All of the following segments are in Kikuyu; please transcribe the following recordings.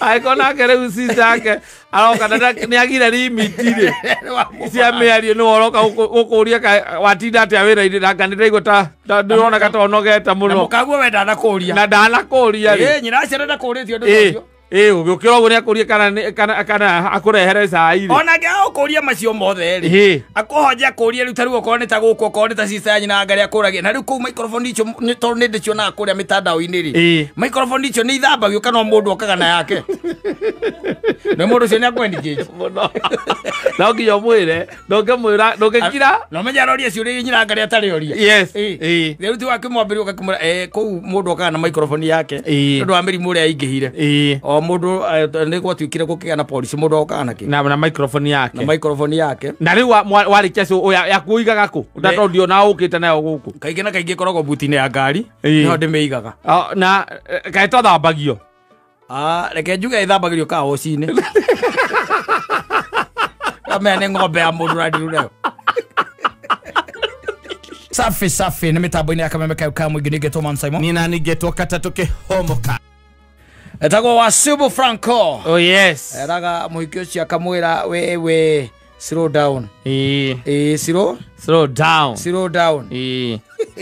Angĩkorwo nake rĩu sister yake aroka na nĩ agire limit rĩ cia mĩario nĩwe ũroka gũkũria watinda atĩa wĩra-inĩ na anga nĩndĩraigua ta ndĩroneka ta ũnogete Na mũno mũkaguo we ndanakũria. Na ndanakũria rĩ. Nyina acio ndakũrĩtie ũndũ ũcio. Ũgĩũkĩra ũguo nĩakũrie kana akũrehere cai rĩ. Ona angĩagũkũria macio mothe rĩ. Akũhonje akũrie rĩu ta rĩu okorwo nĩ ta gũkũ okorwo nĩ ta sister ya nyina anga rĩa akũragia. Na rĩu kũu microphone icio tondũ nĩ ndĩcionaga kũrĩa mĩtandao-inĩ rĩ. Microphone icio nĩ ithambagio kana o mũndũ okaga na yake. Nĩ mũndũ ũcio nĩ akwendikĩte mũno. No nginya ũmwĩre, ndũngĩmwĩra, ndũngĩkira. No menya aroria ciũria nyina anga rĩa atarĩ oria. Yes. Rĩu ti wakĩmwambĩrĩria ũgakĩmwĩra kũu mũndũ okaga na microphone yake. Tondũ wa mĩrimũ ĩrĩa aingĩhire. O mũndũ nĩ gwatuĩkire gũkĩgĩa na policy mũndũ okaga na kĩ? Na microphone yake. Na microphone yake. Na rĩu warĩkia yaku ũigaga kũ? Tondũ ndiona ũkĩte nayo gũkũ. Kaingĩ na kaingĩ ĩkoragwo buti-inĩ ya ngari. Nĩho ndĩmĩigaga. Na kaĩ twathambagio? Reke njuge ĩthambagĩrio kawoci-inĩ. Kamenya nĩ ng'ombe ya mũndũ ũrandiru nayo. Safi safi nĩ mĩtambo-inĩ ya Kameme kayo ka mũingĩ nĩngetwo Man Simon. Nina nĩngetwo Katatũ Kĩhomoka. Etagwo Wasubu Franco. Oh yes. Eraga mũhiki ũcio akamwĩra wewe slow down. Slow down. Slow down.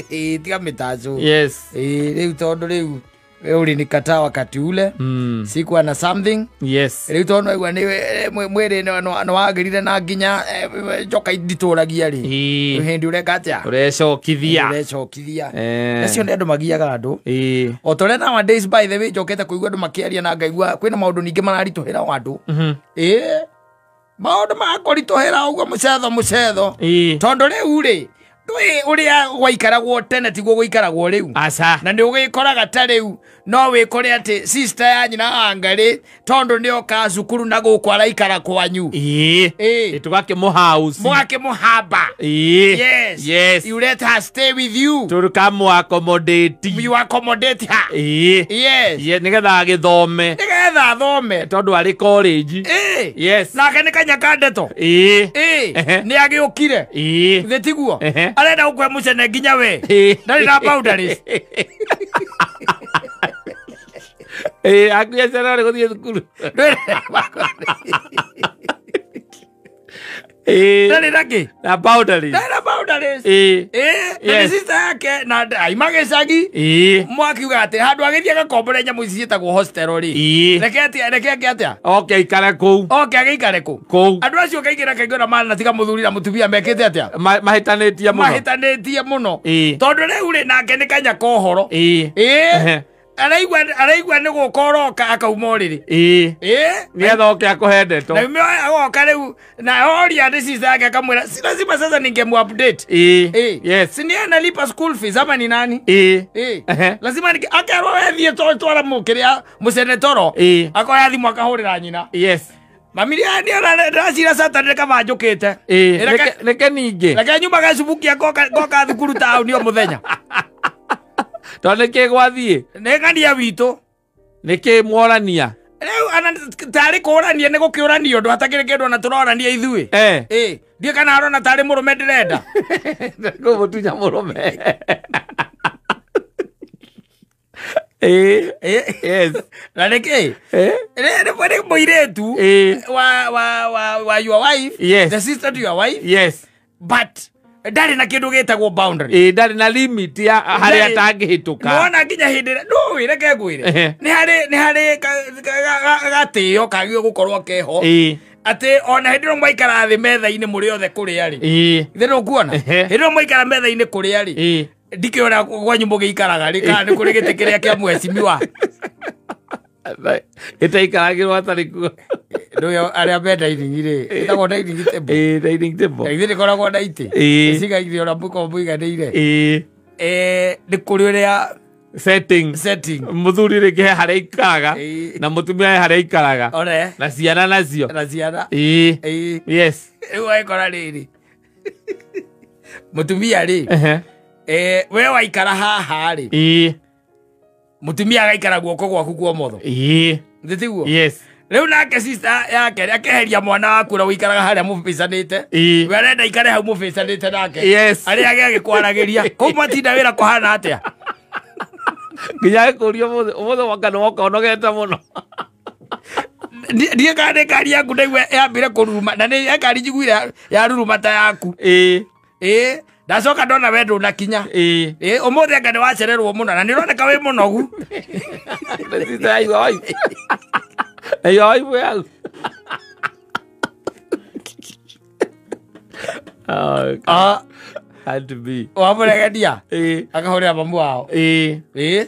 Tiga mĩtanjo. Yes. Rĩu tondũ rĩu we ulinikataa wakati ule. Sikuwa na something. Yes. Rĩu tondũ waigua nĩ mwĩrĩ nĩ wagĩrire na nginya njoka nditũragia rĩ. Hĩndĩ ũreka atĩa? Ũrecokithia. Ũrecokithia. Acio nĩ andũ magiaga andũ. O ta ũrĩa nowadays by the way njokete kũigua andũ makĩaria na ngaigua kwĩna maũndũ ningĩ mararitũhĩra andũ. Maũndũ makũritũhĩra ũguo mũcetho mũcetho. Tondũ rĩu rĩ ũrĩa gwaikaragwo tene tiguo gũikaragwo rĩu. Aca. Na nĩ ũgĩkoraga ta rĩu no wĩkore atĩ sister ya nyina anga rĩ tondũ nĩoka cukuru na gũkũ araikara kwanyu. Tũgakĩmũhouse. Mũgakĩmũhamba. Yes. Yes. You let her stay with you. Tũkamũ-accommodate. You accommodate her. Yes. Nĩgetha agĩthome. Nĩgetha athome. Tondũ arĩ college. Yes. Nake nĩ kanyaka ndeto. Nĩ agĩũkire. Githĩ tiguo? Arenda gũkũhe mũcene nginya we. Ndarĩ na boundaries. Akuya ciana nĩ gũthiĩ thukuru. Ndarĩ na kĩ? Na boundaries. Ndarĩ na boundaries. Na sister yake na aima gĩcagi. Mwakiuga atĩ handũ agĩthiĩ agakombore nyamũ ici ciĩtagwo hostel rĩ. Reke atĩa, reke ake atĩa? Oke aikare kũu. Oke agĩikare kũu. Kũu. Andũ acio kaingĩ na kaingĩ ona manatiga mũthuri na mũtumia mekĩte atĩa? Mahĩtanĩtie mũno. Mahĩtanĩtie mũno. Tondũ rĩu rĩ nake nĩ kanya kohoro. Araigua nĩ gũka ũroka akauma ũrĩrĩ. Nĩgetha oke akũhe ndeto. Na agoka rĩu na oria nĩ sister yake akamwĩra si lazima sasa ningemu-update. Yes. Si ndiye analipa school fees ama ni nani? Lazima akerwo we thiĩ twara mũkĩrĩa mũcene toro. Akoya thimũ akahũrĩra nyina. Yes. Mami ndĩracira Saturday kaba njũkĩte. Reke ningĩ. Reke nyuma gacubukia ngoka thukuru taũni o mũthenya. Tondũ nĩkĩ gwathiĩ? Nĩ ng'ania witũ. Nĩkĩ mworania? Rĩu tarĩ kũrania nĩ gũkĩũranio ũndũ hatakĩrĩ kĩndũ ona tũrorania ithuĩ. Ndiũĩ kana arona tarĩ mũrũme ndĩrenda. Kũmũtunya mũrũme. Yes. Na nĩkĩ? Nĩ mũirĩtu wa your wife. Yes. The sister to your wife. Yes. But ndarĩ na kĩndũ gĩtagwo boundary. Ndarĩ na limit ya harĩa atangĩhĩtũka. Nĩwona nginya hĩndĩ ĩrĩa ndũĩ reke ngwĩre. Nĩ harĩ gatĩo kagĩrĩirwo gũkorwo keho. Atĩ ona hĩndĩ ĩrĩa mwaikara thĩ metha-inĩ mũrĩ othe kũrĩa rĩ. Githĩ ndũkuona? Hĩndĩ ĩrĩa mwaikara metha-inĩ kũrĩa rĩ. Ndikĩũĩ ũrĩa kwanyu mũgĩikaraga rĩ kana nĩ kũrĩ gĩtĩ kĩrĩa kĩa mheshimiwa. Ĩtaikaragĩrwo hatarĩ kuo. Ndũĩ arĩa me dining rĩ, ĩtagwo dining table. Dining table. Githĩ ndĩkoragwo na itĩ? Cigaigĩrwo ũrĩa mũkoragwo mũiganĩire. Nĩ kũrĩ ũrĩa setting. Setting. Mũthuri rĩngĩ he harĩa aikaraga na mũtumia he harĩa aikaraga. Na ciana nacio. Na ciana. Yes. Rĩu wagĩkora rĩrĩ. Mũtumia rĩ. We waikara haha rĩ. Mũtumia agaikara guoko gwaku kwa ũmotho. Githĩ tiguo? Yes. Rĩu nake sister yake akeheria mwana waku ũrĩa ũikaraga harĩa mũbicanĩte. We arenda aikare hau mũbicanĩte nake. Yes. Arĩa angĩ agĩkwaragĩria. Kũu matinda wĩra kũhana atĩa? Nginya kũrio mũthĩ waka nĩ woka ũnogete mũno. Ndiĩ kana nĩ ngari yaku ndaigua yambire kũruruma na nĩ ngari njiguire yaruruma ta yaku. Ĩĩ. Ĩĩ. Ndacoka ndona we ndũnakinya. Ĩĩ. Ĩĩ ũmũthĩ anga nĩ wacererwo mũno na nĩ ũroneka wĩ mũnogu. Aigua yaku. Had to be. Wamũregeria. Ĩĩ. Akahũrĩra mamu wao. Ĩĩ. Ĩĩ.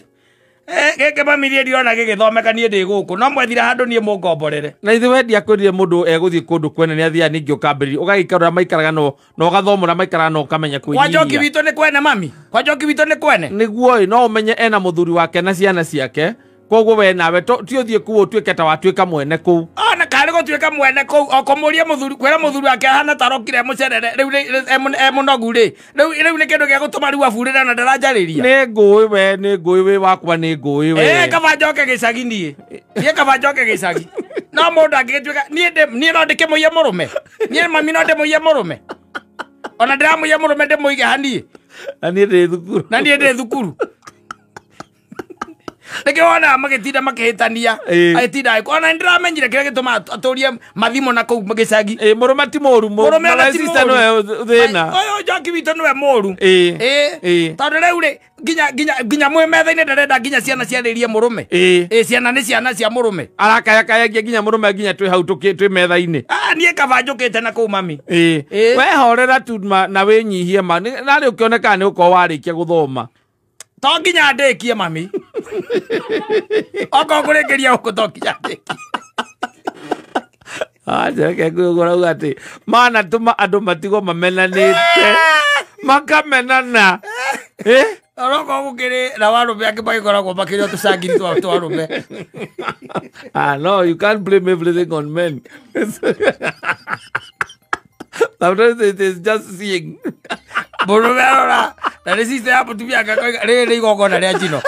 Gĩkĩ mami niĩ ndirona gĩgĩthomeka niĩ ndĩ gũkũ no mwethire handũ niĩ mũngomborere. Na ithuĩ wendia kwĩrire mũndũ egũthiĩ kũndũ kwene nĩ athiaga ningĩ ũkambĩrĩria ũgagĩikara ũrĩa maikaraga no na ũgathoma ũrĩa maikaraga na ũkamenya Kwa Njoki kwĩnyihia. witũ nĩ kwene mami. Kwa Njoki witũ nĩ kwene. Nĩguo ĩ no ũmenye ena mũthuri wake na ciana ciake koguo we nawe ti ũthiĩ kũu ũtuĩke ta watuĩka mwene kũu. Ona karĩ gũtuĩka mwene kũu o kũmũria mũthuri kwĩra mũthuri wake ahana ta arokire mũcerere rĩu e mũnogu rĩ rĩu nĩ kĩndũ gĩa gũtũma rĩu aburĩre na ndaranjarĩria. Nĩ ngũĩ we nĩ ngũĩ wĩ wakwa nĩ ngũĩ we. Kaba njoke gĩcagi niĩ. Niĩ kaba njoke gĩcagi. No mũndũ angĩgĩtuĩka niĩ no ndĩkĩmũiye mũrũme. Niĩ mami no ndĩmũiye mũrũme. Ona ndĩramũiya mũrũme ndĩmũige haniĩ. Na niĩ ndĩ thukuru. Na niĩ ndĩ thukuru. Nĩkĩo wonaga magĩtinda makĩhĩtania agĩtinda ona nĩndĩramenyire kĩrĩa gĩtũmaga atũrie mathimo na kũu gĩcagi. Ĩĩ mũrũme ti mũũru Mũrũme ona ti sister mũũru. nĩwe thĩna. Ũyũ Njoki witũ nĩwe mũũru. Ĩĩ. Ĩĩ. Tondũ rĩu rĩ nginya mwĩ metha-inĩ ndarenda nginya ciana ciarĩrie mũrũme. Ĩĩ. Ĩĩ ciana nĩ ciana cia mũrũme. Arakayakayagia nginya mũrũme nginya twĩ hau twĩ metha-inĩ. Niĩ kaba njũkĩte na kũu mami. Ĩĩ. Ĩĩ. Wehorera tu na wĩnyihie ma narĩ ũkĩoneka nĩ ũkorwo warĩkia gũthoma. To nginya ndĩkie mami. Okorwo ngũrĩkĩria gũkũ to nginya ndĩkie. Reke ngũigua ũrauga atĩ manatũma andũ matigwo mamenanĩte makamenana. Onokorwo gũkĩrĩ na arũme angĩ magĩkoragwo makĩrĩ o tũcangiri twa arũme. No, you can't blame everything on men. Sometimes it is just seeing. Mũrũme arora na nĩ sister ya mũtumia akoiga rĩrĩ nĩ igongona rĩa njino.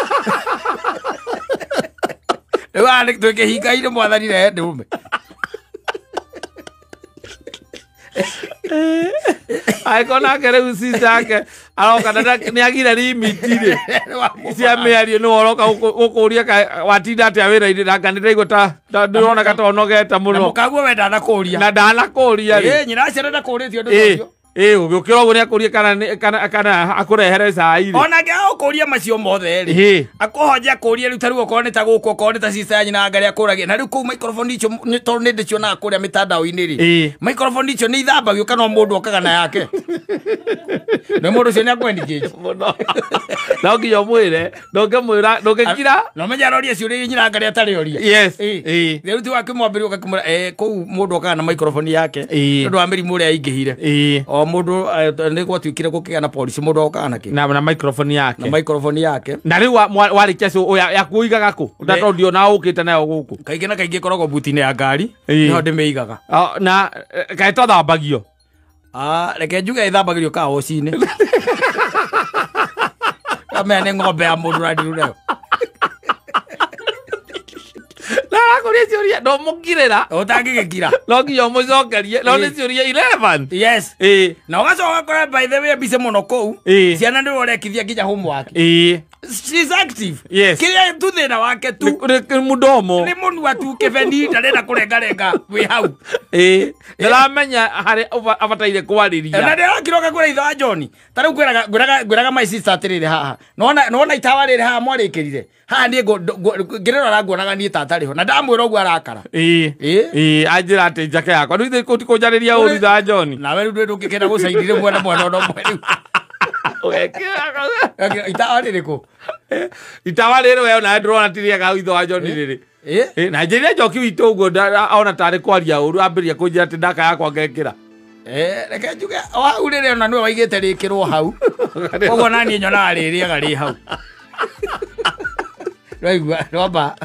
Rĩu haha twĩ kĩhinga-inĩ mwathani rehe ndũrũme. Angĩkorwo nake rĩu sister yake aroka nĩ agire limit rĩ cia mĩario nĩwe ũroka gũkũria watinda atĩa wĩra-inĩ na nĩ ndaigua ta ndĩroneka ta ũnogete mũno. Na mũkaguo we ndanakũria. Na ndanakũria rĩ. Nyina acio ndakũrĩtie ũndũ ũcio. Ĩĩ ũgĩũkĩra ũguo nĩakũrie kana akũrehere cai rĩ. Ona angĩaga macio mothe rĩ. Akũhonje akũrie rĩu ta rĩu okorwo nĩ ta gũkũ okorwo nĩ ta sister ya nyina anga akũragia. Na rĩu kũu microphone icio tondũ nĩ ndĩcionaga kũrĩa mĩtandao-inĩ rĩ. Microphone icio nĩ ithambagio kana o mũndũ okaga na yake. Na mũndũ ũcio nĩ akwendikĩte mũno. No nginya ũmwĩre ndũngĩmwĩra ndũngĩkira. No menya aroria ciũria iria nyina anga atarĩ oria. Yes. Rĩu ti wakĩmwambĩrĩria ũgakĩmwĩra kũu mũndũ okaga na microphone yake tondũ wa mĩrimũ ũrĩa aingĩhire. O mũndũ nĩ gwatuĩkire gũkĩgĩa na policy mũndũ okaga na kĩ? Na microphone yake. Na microphone yake. Na rĩu warĩkia cio yaku ũigaga kũ? Tondũ ndionaga ũkĩte nayo gũkũ. Kaingĩ na kaingĩ ĩkoragwo buti-inĩ ya ngari. Nĩho ndĩmĩigaga. Na kaĩ twathambagio? Reke njuge ĩthambagĩrio kawoci-inĩ. Kamenya nĩ ng'ombe ya mũndũ ũrandiru nayo. Na arakũria ciũria ndũmũkirĩra. Ũtangĩgĩkira. No nginya ũmũcokerie no nĩ ciũria 11. Yes. Ĩĩ. Na ũgacoka ũgakora by the way mbica mũno kũu. Ciana nĩwe ũrekithia nginya homework. Ĩĩ. She's active. Yes. Kĩrĩa tu thĩna wake tu. Nĩ mũdomo. Nĩ mũnua tu kĩbeni ndarenda kũrengarenga wĩ hau. Ĩĩ. Ndaramenya harĩa abataire kwarĩria. Na ndĩrakĩroka kwĩra ithe wa John. Ta rĩu ngwĩraga my sister atĩrĩrĩ haha. Nĩwona itawa rĩrĩ haha mwarĩkĩrire. Haha niĩ ngĩrĩrora nguonaga niĩ tata rĩho. Na ndamwĩra ũguo arakara. Ĩĩ. Ĩĩ anjĩra atĩ njake yakwa. Rĩu ithe kũnjarĩria ũru ithe wa John. Nawe rĩu ndũngĩkenda gũcainire mwena mwena ona ũmwe rĩu. Itawa rĩrĩkũ? Itawa rĩrĩ we ona ndĩrona ti rĩega ithe wa John rĩrĩ. Na njĩrire Njoki witũ ũguo ona tarĩ kwaria ũru ambĩrĩria kũnjĩra atĩ ndaka yakwa ngekĩra. Reke njuge o hau rĩrĩ ona nĩwe waigĩte rĩkĩrwo hau. Koguo na niĩ nyonaga rĩrĩega rĩ hau. Rwaigua rwamba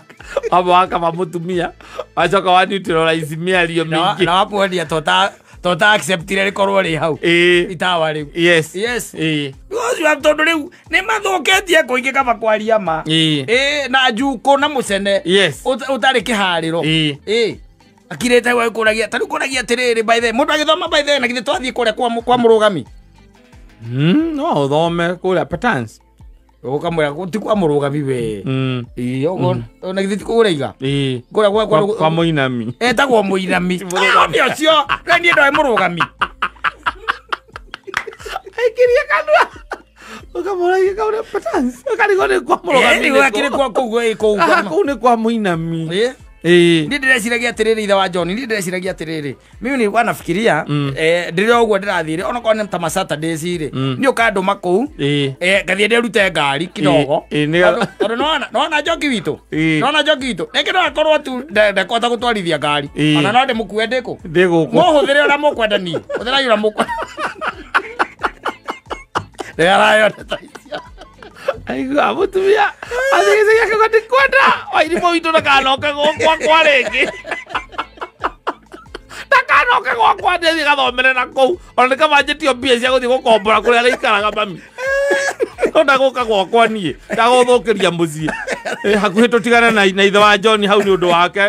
wamba wakaba mũtumia wacoka wa neutralize mĩario mĩingĩ. Na wamwendia tota acceptire rĩkorwo rĩ hau. Itawa rĩu. Yes. Yes. Ĩĩ. Ũcio tondũ rĩu nĩ mathũkĩtie kũingĩ kaba kwaria ma. Ĩĩ. Na njukũ na mũcene. Yes. Ũtarĩ kĩharĩro. Ĩĩ. Akirĩte we kũragia ta rĩu kũragia atĩrĩrĩ by the mũndũ agĩthoma by the na githĩ twathiĩ kũrĩa kwa mũrũgami. No ũthome kũrĩa patterns. Ukamwira ti kwa mũrũgami we. Ĩĩ ũguo na githĩ ti kũgũra iga. Ĩĩ. Kũrĩa kwa mũinami. Etagwo mũinami. Nĩ ũcio. Niĩ ndoĩ mũrũgami. Aikirie kanua. Ukamũragia kaũrĩa patans. Ũkarigwo nĩ kwa mũrũgami. Ĩĩ akĩrĩ kwa kũu kũu. Kũu nĩ kwa mũinami. Ĩĩ. Niĩ ndĩreciragia atĩrĩrĩ ithe wa John, niĩ ndĩreciragia atĩrĩrĩ. Mimi nilikuwa nafikiria ndĩrĩ ũguo ndĩrathiĩ ona korwo nĩ ta ma Saturdays rĩ. Niĩ ũkandũma kũu. Ngathiĩ ndĩrute ngari kidogo. Tondũ nĩwona Njoki witũ. Nĩwona Njoki witũ. Rĩngĩ no akorwo tu ndekũhota gũtwarithia ngari. Ona no ndĩmũkue ndĩkũ. Ndĩ gũkũ. Mũhũthĩre ũrĩa mũkwenda niĩ. Hũthĩrai ũrĩa mũkwenda. Ndĩrayona ta icio. Aigua mũtumia athigĩcagia akauga ndikwenda wairimũ witũ ndakanoke gwakwa rĩngĩ ndakanoke gwakwa ndĩthiĩ gathomere na kũu ona nĩkaba njĩtio mbia cia gũthiĩ gũkombora kũrĩa arĩikaraga mami no ndagũka gwakwa niĩ ndagũthũkĩria mũciĩ hakuhĩ tũtigane na ithe wa John hau nĩ ũndũ wake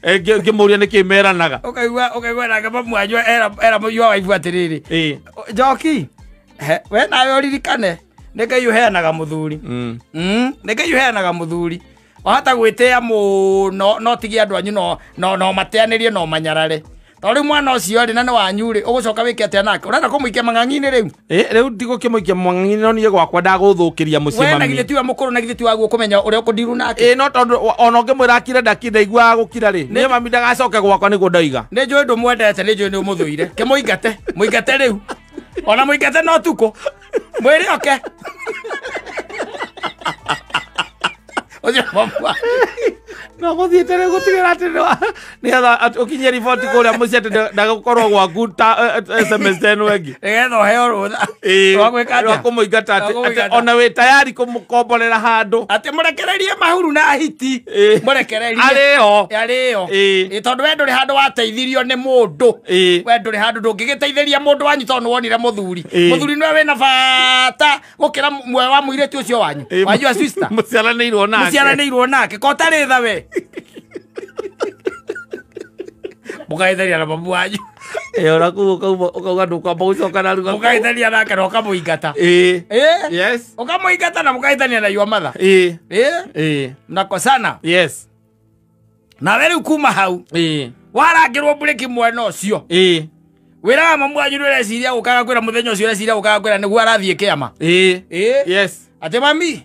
ngĩmũria nĩkĩ meranaga ũkaigua nake mamu wanyu era your wife atĩrĩrĩ Njoki we nawe ũririkane nĩ Ngai ũheanaga mũthuri. Nĩ Ngai ũheanaga mũthuri. Wahota gwĩtĩa mũno no tigie andũ anyu no mateanĩrie no manyarare. Tondũ rĩu mwana ũcio rĩ na nĩ wanyu rĩ ũgũcoka wĩke atĩa nake? Ũrenda kũmũikia mang'ang'i-inĩ rĩu? Rĩu ndigũkĩmũikia mang'ang'i-inĩ no niĩ gwakwa ndagũthũkĩria mũciĩ mami. We na githĩ tiwe mũkũrũ na githĩ ti waguo kũmenya ũrĩa ũkũndiru nake? No tondũ ona ũngĩmwĩra akire ndaiguaga gũkira rĩ. Niĩ mami ndagacoke gwakwa nĩguo ndoiga. Nĩ njũĩ ndũmwendete nĩ njũĩ nĩ ũmũthũire. Kĩmũingate, mũingate rĩu. Ona mũingate no tukũ. Mwĩre oke. Ũcio mamu. No gũthiĩte rĩu gũtigĩra atĩ nĩgetha ũkinyie riboti kũrĩa mũciĩ atĩ ndagũkorwo gwaku ta semester ĩno ĩngĩ. Nĩgetha ũheo rũtha. Rwa gwĩka atĩa? Rwa kũmũingata atĩ ona wĩ tayari kũmũkomborera handũ. Atĩ mũrekererie mahuru na hiti. Mũrekererie. Arĩo. Arĩo. Tondũ we ndũrĩ handũ wateithirio nĩ mũndũ. We ndũrĩ handũ ndũngĩgĩteithĩria mũndũ wanyu tondũ nĩwonire mũthuri. Mũthuri nĩwe wĩna bata gũkĩra muoyo wa mũirĩtu ũcio wanyu. Wa your sister. Mũciaranĩirwo nake. Mũciaranĩirwo nake. Ko ũtarĩ tha we. Mũkageithania na mamu wanyu. Ona kũu ũkauga ndũkwamba gũcoka na ruga. Mũkageithania nake na ũkamũingata. Yes. Ũkamũingata na mũkageithania na your mother. Mnakosana. Yes. Nawe rĩu kuma hau. Warangĩrwo mburĩki mwena ũcio. Wĩraga mamu wanyu nĩũreciria gũkaga kwĩra mũthenya ũcio ũreciria gũkaga kwĩra nĩguo arathiĩ kĩama. Yes. Atĩ mami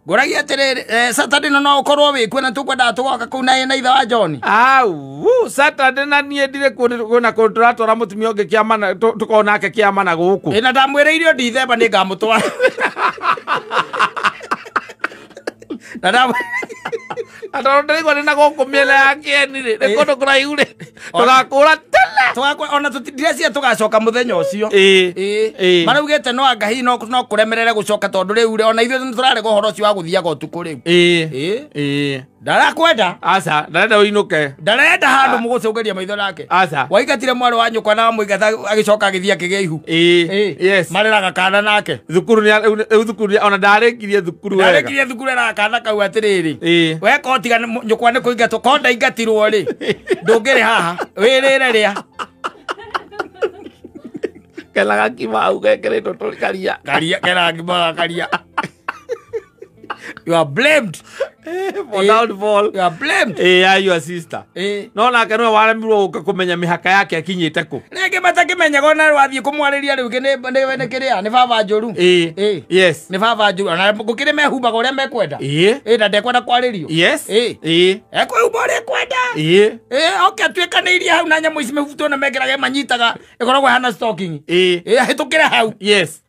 ngũragia atĩrĩrĩ Saturday no ũkorwo wĩkuo na tũkwendaga tũgoka kũu na ithe wa John. Saturday na niĩ ndirĩ kuona kũndũ tũratwara mũtumia ũngĩ kĩama na tũkorwo nake kĩama na gũkũ. Na ndamwĩrĩire Dithemba nĩ ngamũtwara. Na tondũ ndĩraigua ndĩ na gũkũ mĩena ya kĩeni rĩ nĩ kũndũ kũraihu rĩ tũgakũra tene. Ona ndĩreciria tũgacoka mũthenya ũcio. Maraugĩte no anga hihi no kũremerere gũcoka tondũ rĩu rĩ ona ithuĩ nĩtũrarega ũhoro ũcio wa gũthiaga ũtukũ rĩu. Ndarakwenda. Aca ndarenda ũinũke. Ndarenda handũ mũgũcũngĩria maitho nake. Aca. Waingatire mwarĩ wa nyũkwa na wamũingata agĩcoka agĩthiĩ akĩgĩa ihu. Yes. Mareraga kana nake. Thukuru rĩu thukuru ona ndarĩkirie thukuru wega. Ndarĩkirie thukuru eraga kana kau atĩrĩrĩ. We ko tiga nyũkwa nĩ kũingatwo ko ndaingatirwo rĩ ndũngĩrĩ haha wĩrĩre rĩa. Kelaga kima hau gekĩrĩtwo tũrĩ karia. Karia kelaga kima karia. You are blamed. For downfall. You are blamed. Your sister. No nake nĩwe waremirwo gũka kũmenya mĩhaka yake akinyĩte kũ. Rĩngĩ matakĩmenyaga ona wathiĩ kũmwarĩria rĩu nĩ kĩrĩa nĩ baba njũru. Yes. Nĩ baba njũru. Ona gũkĩrĩ mehumbaga ũrĩa mekwenda. Na ndekwenda kwarĩrio. Yes. Ekwĩhumba ũrĩa ekwenda. Oke atuĩkanĩirie hau na nyamũ ici mĩbuto na mekĩraga manyitaga ĩkoragwo ĩhana stocking. Ahĩtũkĩre hau. Yes.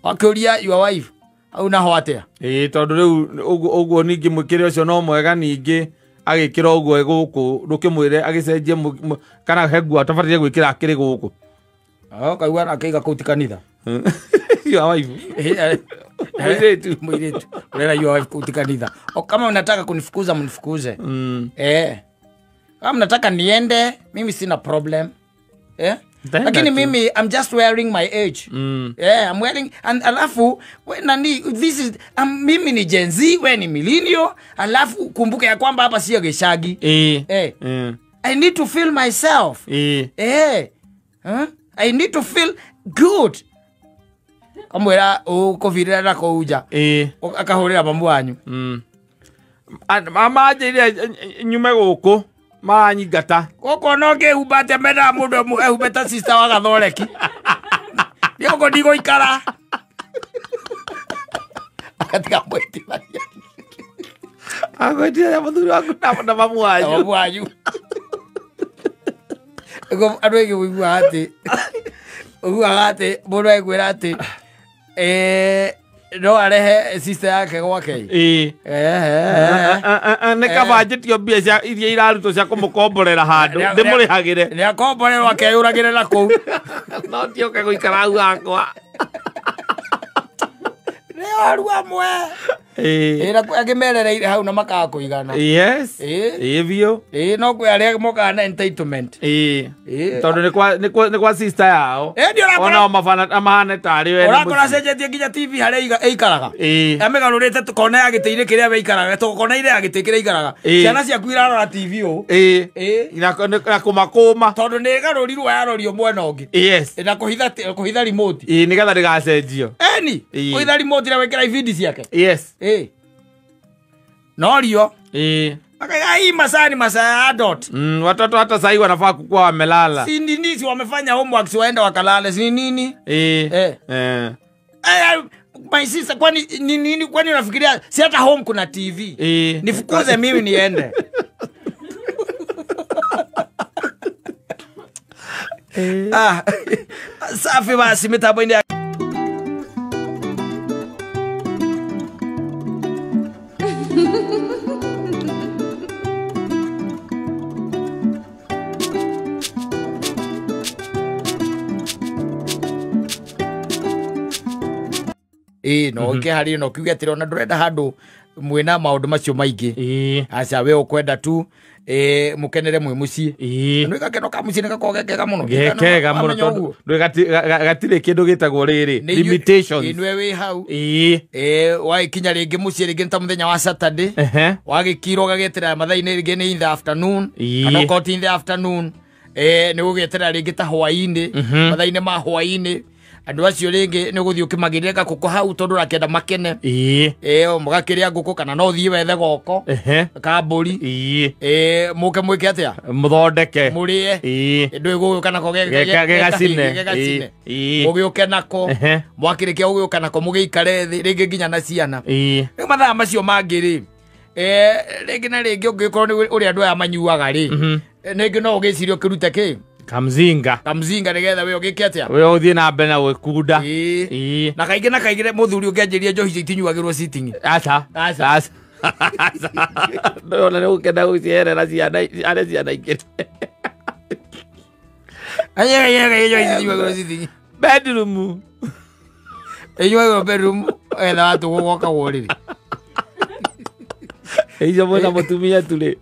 Akĩũria your wife au naho atĩa? Tondũ rĩu ũguo ningĩ mwĩkĩre ũcio no mwega ningĩ agĩkĩra ũguo gũkũ ndũkĩmwĩre agĩcenjie kana he nguo atabataire gwĩkĩra akĩrĩ gũkũ. Kaigua akĩiga kũu ti kanitha. Your wife. Mũirĩtu. Mũirĩtu. Ũrera your wife kũu ti kanitha. O kama unataka kunifukuza mnifukuze. Kama mnataka niende mimi sina problem. Lakini mimi I'm just wearing my age. Yeah, I'm wearing and alafu we nani this is mimi ni Gen Z, we ni millennial, alafu kumbuke ya kwamba hapa sio geshagi. I need to feel myself. Huh? I need to feel good. Kamwĩra ũkũbirĩra na kũu nja. Akahũrĩra mamu wanyu. Mama anjĩrire nyume gũkũ maranyingata. Gũkũ no ngĩhumba atĩa mendaga mũndũ ehumbe ta sister wa Gathoreki. Niĩ gũkũ ndigũikara. Agatiga mwĩtithania. Agwĩtithania mũthuri waku na mamu wanyu. Na mamu wanyu. Andũ aingĩ ũiguaga atĩ mũndũ akwĩra atĩ no arehe sister yake gwake. Nĩ kaba njĩtio mbia cia iria irarutwo cia kũmũkomborera handũ ndĩmũrĩhagĩre. Nĩ akomborerwo akeyũragĩre na kũu. No tioke gũikara hau hakwa. Nĩ oru amwe. Na kwĩ angĩ merereire hau na makaga kũigana. Yes. Ĩ biũ. No kwĩ arĩa mokaga na entitlement. Tondũ nĩ kwa sister yao. Onao mahane tarĩ we. Ũrakora acenjetie nginya TV harĩa ĩikaraga. Amĩgarũrĩte kona ya gĩtĩ-inĩ kĩrĩa we ikaraga, kona-inĩ ya gĩtĩ kĩrĩa ikaraga. Ciana ciaku irarora TV ũũ. Na kũmakũma. Tondũ nĩ ĩgarũrirwo yarorio mwena ũngĩ. Yes. Na kũhitha remote. Nĩgetha ndĩgacenjio. Ĩni. Kũhitha remote na wĩkĩra ibindi ciake. Yes. Norio. Akaiga hii masaa ni masaa ya adult. Watoto hata sasa wanafaa kukua wamelala. Si nini si wamefanya homework si waenda wakalale si nini? My sister kwani nini kwani unafikiria si hata home kuna TV? Nifukuze mimi niende. Ah, safi basi mitambo inde. No ke hari no kiuge atĩrĩ ona ndũrenda handũ mwĩna maũndũ macio maingĩ. Aca we ũkwenda tu mũkenere mwĩ mũciĩ. Nĩ gakeno ka mũciĩ nĩ gakoragwo ge kega mũno. Ge kega mũno tondũ gatirĩ kĩndũ gĩtagwo rĩrĩ limitations. Inwe wĩ hau. Wagĩkinya rĩngĩ mũciĩ rĩngĩ nĩ ta mũthenya wa Saturday. Wagĩkirwo ũgagĩeterera mathaa-inĩ rĩngĩ nĩ in the afternoon. Kana okorwo ti in the afternoon nĩ ũgũgĩeterera rĩngĩ ta hwaĩ-inĩ, mathaa-inĩ ma hwaĩ-inĩ. Andũ acio rĩngĩ nĩ ũgũthiĩ ũkĩmagĩrĩre gakũkũ hau tondũ ũrakĩenda makene. Mũgakĩrĩa ngũkũ kana no ũthiĩ wethe goko ka mbũri. Mũke mwĩke atĩa? Mũthondeke. Mũrĩe. Ndũĩ gũgĩũka nako gegacine. Mũgĩũke nako. Mwakĩrĩkia gũgĩũka nako mũgĩikare thĩ rĩngĩ nginya na ciana. Rĩu mathaa macio mangĩ rĩ, rĩngĩ na rĩngĩ ũngĩkorwo nĩ ũrĩa andũ aya manyuaga rĩ, rĩngĩ no ũgĩcirie ũkĩrute kĩ? Kamzinga. Kamzinga nigetha we ũgĩke atĩa? We ũthiĩ na mbere na gwĩkunda. Na kaingĩ na kaingĩ mũthuri ũngĩanjĩria njohi icio itinyuagĩrwo sitting. Aca. Aca. Ndona nĩ ũkenda gũciherera ciana arĩa ciana ingĩ. Aye njohi itinyuagĩrwo sitting. Bedroom. Inyuagĩrwo bedroom etha watu gũgoka ũrĩrĩ. Icio mwĩna mũtumia tu rĩ.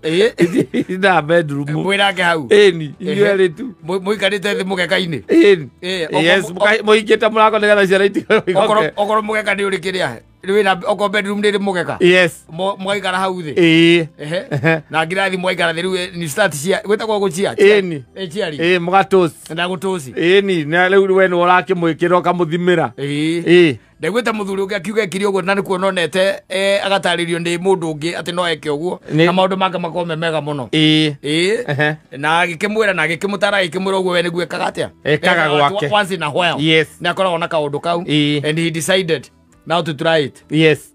Na bedroom. Mwĩnake hau. Ĩni, inyuĩ erĩ tu. Mũikarĩte thĩ mũgeka-inĩ. Ĩni. Yes, mũingĩte mũrango nĩgetha ciana itigoke. Okorwo mũgeka nĩ ũrĩ kĩrĩa. Wĩna okorwo bedroom nĩ ĩrĩ mũgeka. Yes. Mũgaikara hau thĩ. Na ngirathi mũgaikara thĩ rĩu nĩ start cia gwĩtagwo gũchia. Ĩni. Chiari. Mũgatũci. Na gũtũci. Ĩni, na rĩu we nĩ ũrakĩmwĩkĩra ũkamũthimĩra. Ndaiguĩte mũthuri ũngĩ akiuga ekire ũguo na nĩkuo nonete agatarĩrio nĩ mũndũ ũngĩ atĩ no eke ũguo na maũndũ make makorwo me mega mũno. Na agĩkĩmwĩra na agĩkĩmũtara agĩkĩmwĩra ũguo we nĩguo ekaga atĩa? Ekaga gwake. Once in a while. Yes. Nĩ akoragwo na kaũndũ kau. And he decided now to try it. Yes.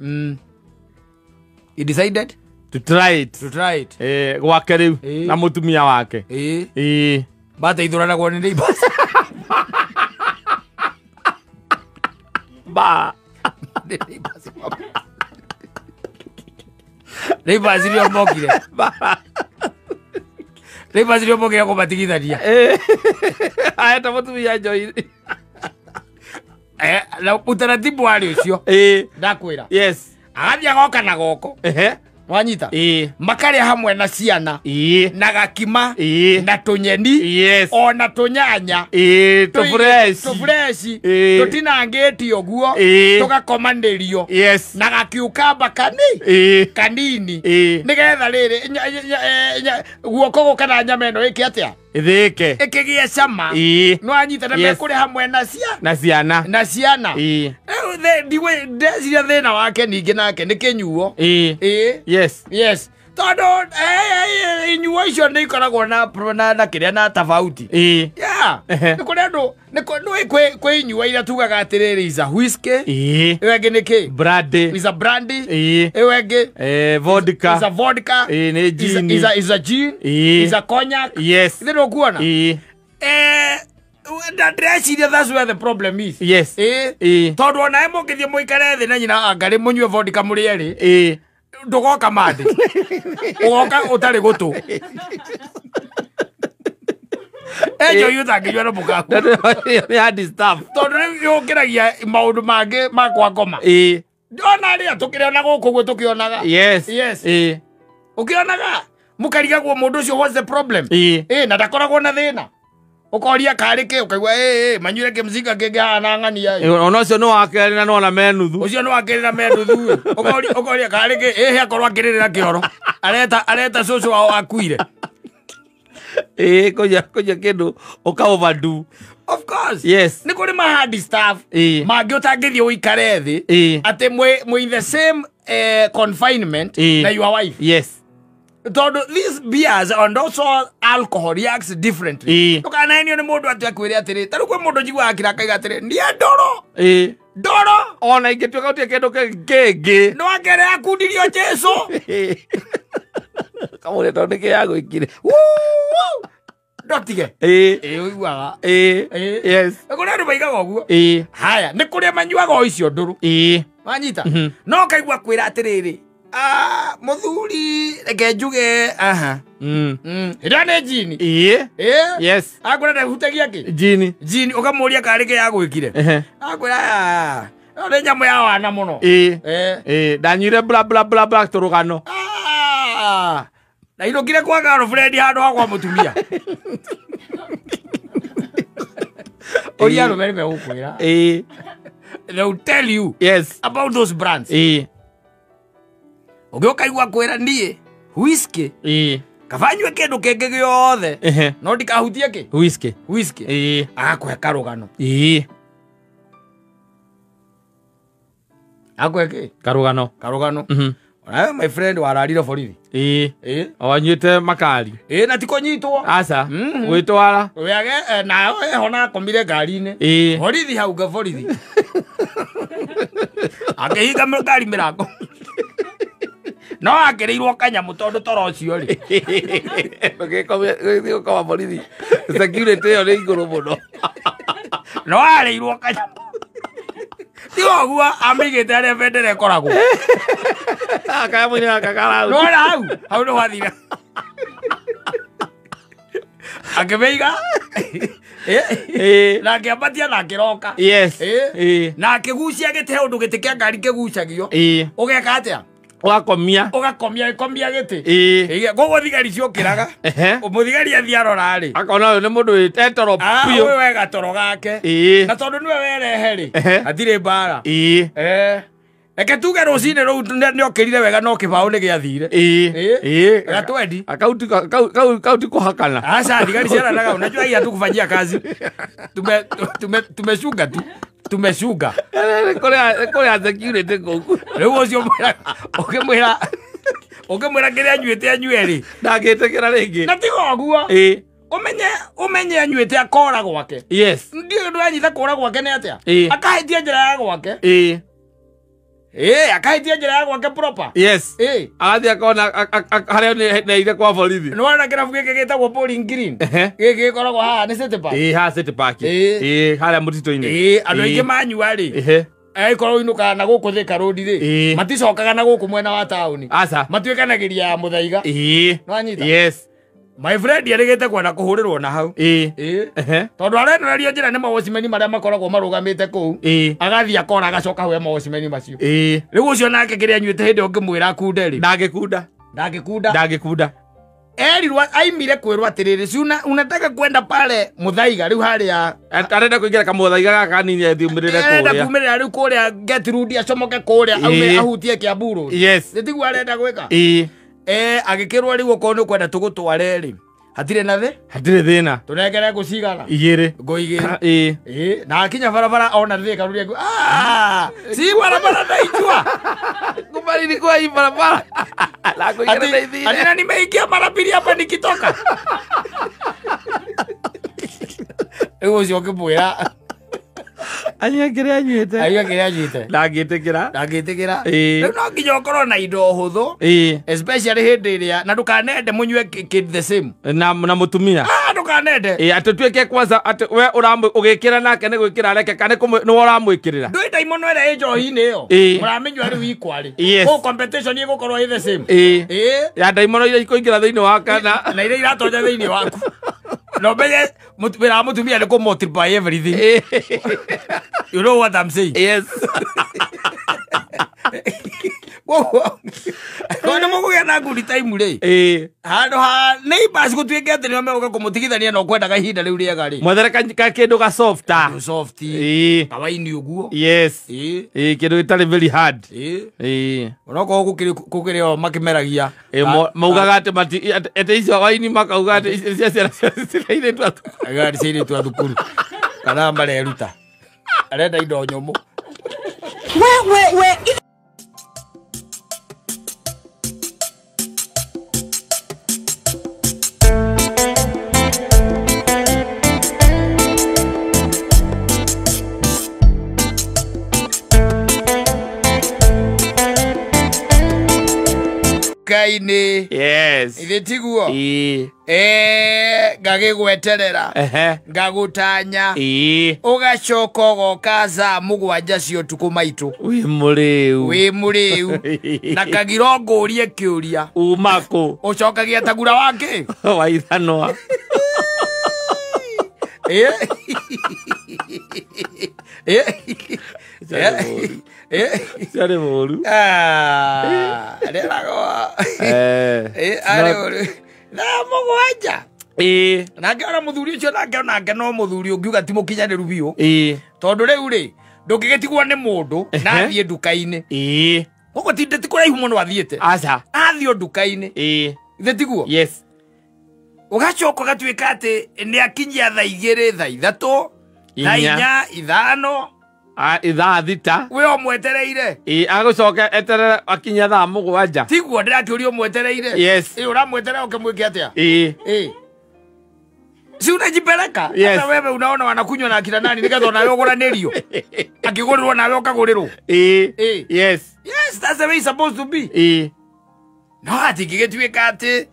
He decided to try it. To try it. Gwake rĩu na mũtumia wake. Bateithũranagwo nĩ neighbors. Ba. Neighbors iria mokire. Neighbors iria mokire kũmatigithania. Aeta mũtumia njohi. Na utaratibu warĩ ũcio. Ndakwĩra. Yes. Agathiĩ agoka na goko. Wanyita. Makarĩa hamwe na ciana. Na gakima. Na tũnyeni. Yes. Ona tũnyanya. Tũfresh. Tũfresh. Tũtinangĩtio ũguo. Tũgakomanĩrio. Yes. Na gakiukamba kanini. Nĩgetha rĩrĩ guoko gũka na nyama ĩno ĩke atĩa? Ithike. Ĩkĩgĩe cama. No anyita na mekũrĩ hamwe na ciana. Na ciana. Rĩu ndeciria thĩna wake ningĩ nake nĩ kĩnyuo. Yes. Yes. Tondũ inyuo icio nĩ ikoragwo na kĩrĩa na tofauti. Yeah. Nĩ kũrĩ andũ nĩ kwĩ inyuo iria tugaga atĩrĩrĩ is a whiskey. Ĩyo ĩngĩ nĩ kĩ? Brandy. Is a brandy. Ĩyo ĩngĩ? Vodka. Is a vodka. Nĩ gin. Is a gin. Is a cognac. Yes. Nĩ ũkuona? Ndĩreciria that's where the problem is. Yes. Tondũ onawe mũngĩthiĩ mũikare thĩ na nyina angarĩ mũnyue vodka mũrĩ erĩ. Ndũgoka mandĩ. Ũgoka ũtarĩ gũtũ. Enjoy ũtangĩnyua na mũkaku. Nĩ hard stuff. Tondũ rĩu yũkĩragia maũndũ mangĩ ma kwa ngoma. Ona rĩrĩa tũkĩrĩona gũkũ ũguo tũkĩonaga. Yes. Yes. Ũkĩonaga mũkarigagwo mũndũ ũcio what's the problem? Na ndakoragwo na thĩna. Ũkoria karĩ kĩ ũkaigua manyuire kĩmcinga kĩngĩ ng'ania. Ona ũcio nĩ wa kerĩ na nĩwona me nuthu. Ũcio nĩ wa kerĩ na me nuthu. Ũkoria karĩ kĩ akorwo akĩrĩrĩra kĩoro. Areta cũcũ wao akuire. Kũnyua kĩndũ ũka overdo. Of course. Yes. Nĩ kũrĩ ma hard stuff. Mangĩ ũtangĩthiĩ ũikare thĩ. Atĩ mwĩ in the same confinement na your wife. Yes. Tondũ these beers and also alcohol reacts differently. Ndũkanahenio nĩ mũndũ atĩ akwĩre atĩrĩ, ta rĩu kwĩ mũndũ njiguaga akĩra akaiga atĩrĩ, niĩ ndoro. Ndoro. Ona ingĩtuĩka gũtirĩ kĩndũ kĩngĩ. Nĩ wakere akundirio Jesũ. Kamũrĩa tondũ nĩkĩ yagwĩkire. Ndotige. Ũiguaga. Yes. Nĩ kũrĩ andũ maigaga ũguo. Haya, nĩ kũrĩa manyuaga o icio ndũrũ. Wanyita? No ũkaigua kwĩra atĩrĩrĩ, muthuri reke njuge aha. Ĩrĩa nĩ jini. Yes. Akwĩra ndahutagia kĩ? Jini. Jini ũkamũria karĩ kĩ yagwĩkire. Akwĩra ĩyo nĩ nyamũ ya wana mũno. Ndanyuire bla bla bla bla tũrũgano. Ndainũkire kwa girlfriend handũ ha kwa mũtumia. Ũria arũme nĩ megũkwĩra. They will tell you. Yes. About those brands. Ũgĩũkaigua kwĩra niĩ whiskey. Kaba nyue kĩndũ kĩngĩ gĩothe. No ndikahutie kĩ? Whiskey. Whiskey. Agakũhe karũgano. Agakũhe kĩ? Karũgano. Karũgano. Onawe my friend wararire borithi. Wanyuĩte makari. Na ti kũnyitwo. Aca. Gwĩtwara. Wĩage nawe eho na akomire ngari-inĩ. Borithi hau borithi. Akĩhinga ngari mĩrango. No akĩrĩirwo kanyamũ tondũ toro ũcio rĩ. Gũkoma borithi. Security ĩyo nĩ igũrũ mũno. No arĩirwo kanyamũ. Ti ũguo amĩigĩte harĩa bendera ĩkoragwo. Kanyamũ-inĩ gaka karau. Nĩwona hau? Hau nĩho athire. Akĩmĩiga. Na akĩambatia na akĩroka. Yes. Na akĩgucia gĩtĩ he ũndũ gĩtĩ kĩa ngari kĩgucagio. Ũgeka atĩa? Ũgakomia. Ũgakomia gĩkomia gĩtĩ. Koguo thigari ciũkĩraga. Mũthigari athiĩ arora rĩ. Akona ũyũ nĩ mũndũ wĩte toro biũ. Ũyũ wega toro gake. Na tondũ nĩwe werehe rĩ. Hatirĩ mbara. Reke tuge rũcinĩ rũu nĩokĩrire wega no kĩbaũ nĩ gĩathire. Gatwendi. Kau ti kũhakana. Aca thigari ciaranaga unajua hii hatukufanyia kazi. Tumeshunga tu. Tumeshunga. Kũrĩa security kũu. Rĩu ũcio ũkĩmwĩra ũkĩmwĩra kĩrĩa anyuĩte anyue rĩ. Ndangĩtĩkĩra rĩngĩ. Na tiga ũguo. Ũmenye anyuĩte akora gwake. Yes. Ndiũĩ ndũranyita kũra gwake nĩ atĩa. Akahĩtia njĩra ya gwake. Akahĩtia njĩra ya gwake proper. Yes. Agathiĩ akona harĩa neire kwa borithi. Nĩwona kĩrabu gĩkĩ gĩtagwo Bowling Green. Gĩkĩ gĩkoragwo haha nĩ City Park. Haha City Park. Harĩa mũtitũ-inĩ. Andũ aingĩ manyua rĩ. Angĩkorwo ũinũkaga na gũkũ Thika Road rĩ. Maticokaga na gũkũ mwena wa taũni. Aca. Matuĩkanagĩria ya Mũthaiga. Nĩwanyita? Yes. My friend erĩgĩte kwenda kũhũrĩrwo na hau. Tondũ arenorerio njĩra nĩ mawocimeni marĩa makoragwo marũgamĩte kũu. Agathiĩ akora agacoka hau he mawocimeni macio. Rĩu ũcio nake kĩrĩa anyuĩte hĩndĩ ĩyo ũngĩmwĩra akunde rĩ. Ndangĩkunda. Ndangĩkunda. Ndangĩkunda. Erirwo aimire kwĩrwo atĩrĩrĩ, si unataka kwenda pale Muthaiga rĩu harĩa arenda kũingĩra kamũthaiga gaka kanini athiumĩrĩre kũrĩa. Arenda kumĩrĩra rĩu kũrĩa Gertrude acomoke kũrĩa aume ahutie Kiambu Road. Yes. Nĩ tiguo arenda gwĩka? Agĩkĩrwo rĩu okorwo nĩ ũkwenda tũgũtware rĩ. Hatirĩ na thĩ? Hatirĩ thĩna. Tũnengere ngũ cigana? Igĩrĩ. Ngũ igĩrĩ. Ĩĩ. Ĩĩ, na akinya barabara ona thĩ karuria ngũ. Ah, si barabara naijua. Kumba nilikuwa hii barabara. Na ngũ igĩrĩ na ithire. Ati na nimeingia mara pili hapa nikitoka. Rĩu ũcio ũkĩmwĩra anyue kĩrĩa anyuĩte. Anyue kĩrĩa anyuĩte. Ndangĩtĩkĩra. Ndangĩtĩkĩra. Ĩĩ. Rĩu no nginya ũkorwo na indo hũthũ. Ĩĩ. Especially hĩndĩ ĩrĩa na ndũkanende mũnyue kid the same. Na mũtumia. Ah, ndũkanende. Ĩĩ, atĩ tuĩke kwanza atĩ we ũgĩkĩra nake nĩ gwĩkĩra areke kana nĩwe ũramwĩkĩrĩra. Ndũĩ ndaimono ĩrĩa ĩ njohi-inĩ ĩyo. Ĩĩ. Mũramĩnyua rĩu ikwarĩ. Yes. Kũu competition ĩgũkorwo ĩ the same. Ĩĩ. Ĩĩ. Ya ndaimono iria ikũingĩra thĩinĩ wa kana. Na iria iratonya thĩinĩ waku. No menye wĩra wa mũtumia nĩ kũ multiply everything. You know what I'm saying? Yes. Koguo nĩ mũkũgĩa na good time rĩ. Ĩĩ. Handũ ha neighbors gũtuĩke atĩ nĩo megũka kũmũtigithania na ũkwendaga ihinda rĩu rĩega rĩ. Mwethere ka kĩndũ ga softa. Soft. Ĩĩ. Kawaini ũguo. Yes. Ĩĩ. Ĩĩ, kĩndũ gĩtarĩ very hard. Ĩĩ. Ĩĩ. Onokorwo gũkĩrĩ o makĩmeragia. Ĩĩ, maugaga atĩ atĩ icio waini makauga atĩ icio cia ciana cia airĩtu a thukuru. Agari cia airĩtu a thukuru. Kana mareruta. Arenda indo nyũmũ. We. Kaini. Yes. Ithe tiguo. Ĩĩ. Ngagĩgweterera. Ehe. Ngagũtanya. Ĩĩ. Ũgacoka ũgoka thaa mũgwanja cia ũtukũ maitũ. Wĩ mũrĩu. Wĩ mũrĩu. Na kagiro ngũrie kĩũria. Uma kũ? Ũcokagia tagura wa kĩ? Wa ithanwa. Ĩĩ. Ĩĩ. Ĩĩ. Ciarĩ mũru. Ah, rĩragwo. Eh. Arĩ mũru. Thaa mũgwanja. Ĩĩ. Nake ona mũthuri ũcio nake onake no mũthuri ũngiuga ti mũkinyanĩru biũ. Ĩĩ. Tondũ rĩu rĩ ndũngĩgĩtigwo nĩ mũndũ na athiĩ nduka-inĩ. Ĩĩ. Gũkũ ti kũraihu mũno athiĩte. Aca. Athiĩ o nduka-inĩ. Ĩĩ. Ithe tiguo? Yes. Ũgacoka ũgatuĩka atĩ nĩ akinyia thaa igĩrĩ, thaa ithatũ, thaa inya, ithano. Ithaa thita. We ũmwetereire. Ĩĩ, agũcoka eterere akinyia thaa mũgwanja. Tiguo ndĩrakĩũria ũmwetereire. Yes. Ĩĩ, ũramweterera ũkĩmwĩke atĩa? Ĩĩ. Ĩĩ. Si unajipeleka? Yes. Hata wewe unaona wanakunywa na akina nani nĩgetha onawe ũgũranĩrio. Akĩgũrĩrwo nawe ũkagũrĩrwo. Ĩĩ. Ĩĩ. Yes. Yes, that's the way it's supposed to be. Ĩĩ. No atingĩgĩtuĩka atĩ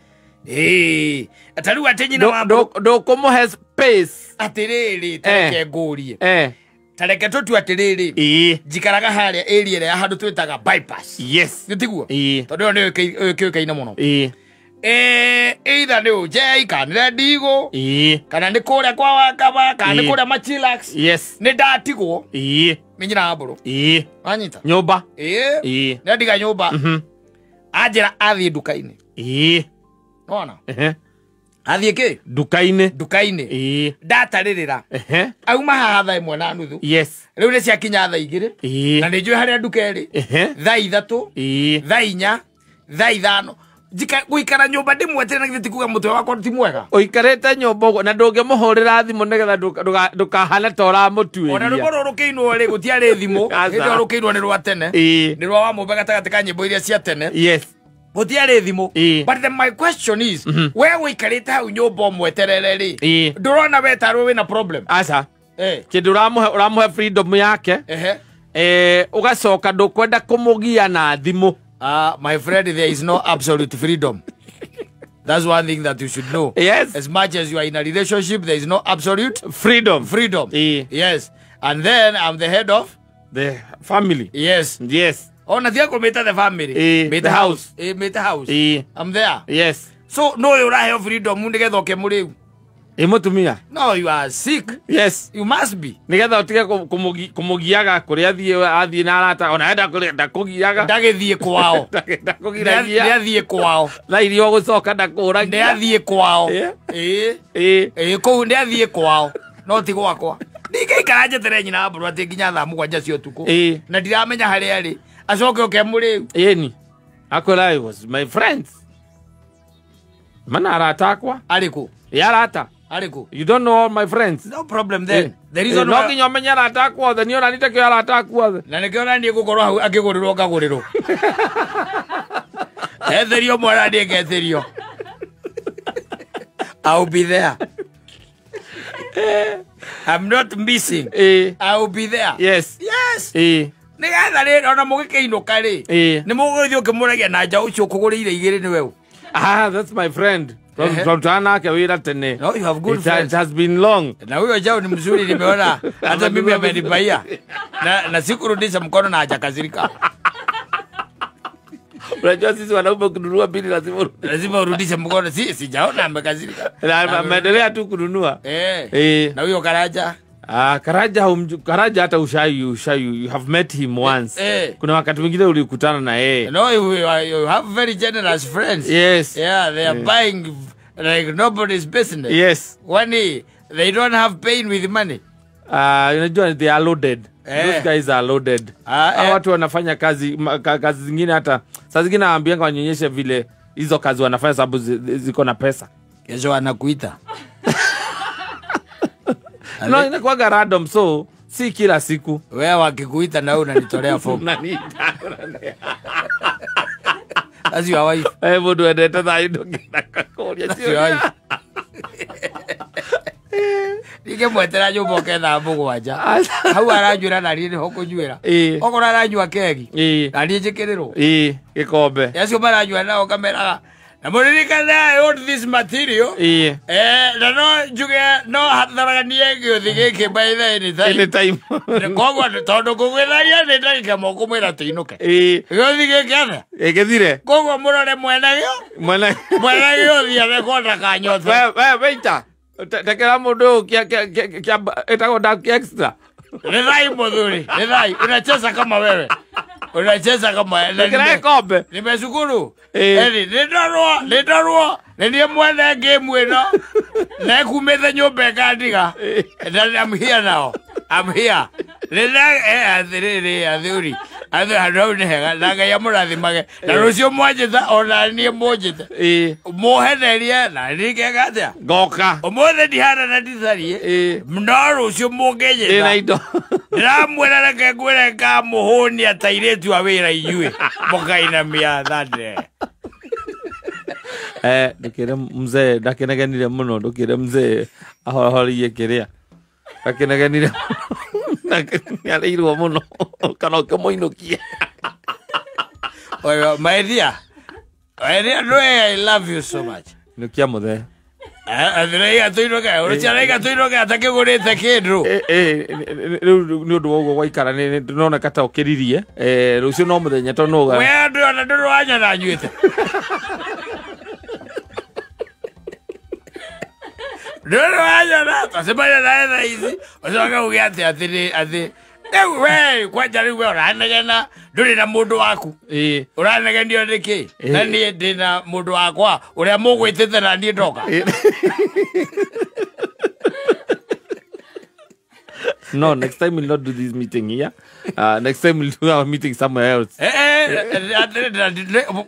ĩĩ, ta rĩu atĩ nyina wa Ndũkũmũhe space. Atĩrĩrĩ, ta reke ngũrie. Eh. Ta reke tũtue atĩrĩrĩ. Ĩĩ. Njikaraga harĩa area ĩrĩa ya handũ twĩtaga bypass. Yes. Nĩ tiguo? Ĩĩ. Tondũ ĩyo nĩyo ĩkĩũĩkaine mũno. Ĩĩ. Either nĩ Ũnjei kana nĩ Rendigo. Ĩĩ. Kana nĩ kũrĩa kwa Wakaba kana nĩ Ĩĩ. kũrĩa Machilax. Yes. Nĩ ndatigwo. Ĩĩ. Nĩ nyina wa mbũrũ. Ĩĩ. Wanyita? Nyũmba. Ĩĩ. Ĩĩ. Nĩ ndiga nyũmba. Anjĩra athiĩ nduka-inĩ. Ĩĩ. Nĩwona? Ehe. Athiĩ kĩ? Nduka-inĩ. Nduka-inĩ. Ĩĩ. Ndatarĩrĩra. Ehe. Auma haha thaa 1:30. Yes. Rĩu nĩ ciakinya thaa 2. Ĩĩ. Na nĩ njũĩ harĩa nduka ĩrĩ. Ehe. Thaa 3. Ĩĩ. Thaa 4. Thaa 5. Gũikara nyũmba ndĩmweterere na githĩ ti kuga mũtwe wakwa ti mwega. Ũikarĩte nyũmba ũguo na ndũngĩmũhũrĩra thimũ nĩgetha ndũkahane ta ũramũtuĩria. Ona rwĩmbo rũrũ rũkĩinwo rĩ gũtiarĩ thimũ. Aca. Hĩndĩ ĩyo rũkĩinwo nĩ rwa tene. Ĩĩ. Nĩ rwa Wamũmbe gatagatĩ ka nyĩmbo iria cia tene. Yes. Gũtiarĩ thimũ. Ĩĩ. But then my question is, we ũikarĩte hau nyũmba ũmweterere rĩ, Ĩĩ. ndũrona we tarĩ wĩna problem? Aca. Eh. Kĩndũ ũramũhe freedom yake. Ehe. Ũgacoka ndũkwenda kũmũgia na thimũ. My friend, there is no absolute freedom. That's one thing that you should know. Yes. As much as you are in a relationship, there is no absolute freedom. Freedom. Ĩĩ. Yes. And then I'm the head of the family. Yes. Yes. Ona tiga kũmĩta the family. Ĩĩ. Mĩte The house. Ĩĩ, mĩte house. Ĩĩ. I'm there. Yes. So no ũraheo freedom nĩgetha ũke mũrĩu. Ĩ mũtumia. No, you are sick. Yes. You must be. Nĩgetha ũtige kũmũgiaga kũrĩa athiĩ na arata ona enda kũrĩa ndakũgiaga. Ndagĩthiĩ kwao. Ndakũgiragia. Nĩathiĩ kwao. Thaa iria ũgũcoka ndakũragia. Nĩathiĩ kwao. Ĩĩ. Ĩĩ. Ĩĩ. Ĩĩ, kũu nĩathiĩ kwao. No ti gwakwa. Ndingĩikara njeterere nyina wa mbũrũ atĩ nginya thaa 7 cia ũtukũ. Ĩĩ. Na ndiramenya harĩa arĩ. Acoke oke mũrĩu. Ĩni. Akwĩra I was my friends. Mana arata akwa. Arĩkũ? Ya arata. Arĩkũ? You don't know all my friends. No problem then. The reason no nginya ũmenye arata aku othe, niĩ ona nitakĩo arata aku othe. Na nĩkĩo na niĩ ngũkorwo hau akĩgũrĩrwo ngagũrĩrwo. Etherio mwana niĩ ngetherio. I'll be there. I'm not missing. I'll be there. Yes. Yes. Nĩgetha rĩrĩ ona mũgĩkĩinũka rĩ, nĩ mũgũthiĩ ũkĩmũragia na nja ũcio ũkũgũrĩire igĩrĩ nĩwe ũ. Ah, that's my friend. From Tanake wira tene. No, you have good friends. It has been long. Na huyo jao ni mzuri nimeona. Hata mimi amenibaia. Na sikurudisha mkono na hajakasirika. Unajua sisi wanaume ukinunua mbili lazima urudishe mkono. Si sijaona amekasirika. Na ameendelea tu kununua. Na huyo Karaja. Ah, Karaja hata ushai you have met him once. Kuna wakati mwingine ulikutana na yeye. No, you have very generous friends. Yes. Yeah, they are buying like nobody's business. Yes. Wani, they don't have pain with money. Unajua they are loaded. Those guys are loaded. Watu wanafanya kazi kazi zingine hata saa zingine naambianga wanyonyeshe vile hizo kazi wanafanya sababu ziko na pesa. Kesho anakuita. No, inakuwa random, so si kila siku. Wewe wakikuita na wewe unanitolea form. Unaniita. That's your wife. Eh, mundu endete thayo ndũngĩenda kũria. That's your wife. Ningĩmwetera nyũmba oke thaa mũgwanja. Hau aranywĩra na niĩ nĩho kũnywĩra. Okorwo aranyua kegi, na niĩ njĩkĩrĩrwo. Gĩkombe. Acio maranyua nao kameraga. Na mũririkane I own this material. Na no njuge no hatharaganie gĩũthĩ gĩkĩ by the anytime. Koguo tondũ ngũgwĩtharia nĩ ndagĩka ĩmwe ngũmwĩra tũinũke. Gĩũthĩ gĩkĩ atĩa? Gĩthire. Koguo mũrore mwene gĩo. Mwene gĩũthĩ athekwo ndakanyote. We waiter. Tekera mũndũ ũyũ kia ĩtagwo dark extra. Nĩ mũthuri, nĩ unacheza kama wewe. Unacheza kama Tekera kombe. Nimeshukuru. Eri nĩ nĩ mwene game ĩno. Na kumĩte nyũmba ĩkandiga. I'm here now. I'm here. Nĩ athuri. Andũ nĩ hega na Ngai amũrathimage. Na rũciũ mwanjĩta ona niĩ mũnjĩte. Mũhenerie na niĩ ngeka atĩa? Ngoka. Ũmũthĩ ndihana na nditharie. No rũciũ mũngĩnjĩta. Ndĩna indo. Ndĩramwĩra reke ngwĩre ngamũhũnia ta airĩtu a wĩra inyuĩ. Mũkainamia thande. Ndũkĩre mzee ndakenegenire mũno, ndũkĩre mzee ahorerie kĩrĩa. Ndakenegenire nĩarĩirwo mũno kana ũkĩmũinũkie. Oyo, my dear, no, I love you so much. Inukia mũthee. Athireiga tũinũke, ũrũciaraiga tũinũke atakĩgũrĩte kĩndũ. Rĩu nĩ ũndũ wa ũguo gwaikara nĩ ndĩroneka ta ũkĩririe. Rũciũ no mũthenya tondũ no We andũ ona ndũrĩ wanyona nyuĩte. Ndũrĩ wanyona, twacemania nawe thaa ici, ũcoke uge atĩ atĩ rĩu we kwanja rĩu we ũranegena ndũrĩ na mũndũ waku. Ũranegenio nĩkĩ? Na niĩ ndĩna mũndũ wakwa ũrĩa mũgwĩtĩte na niĩ ndoka. No, next time we'll not do this meeting here. Next time we'll do our meeting somewhere else.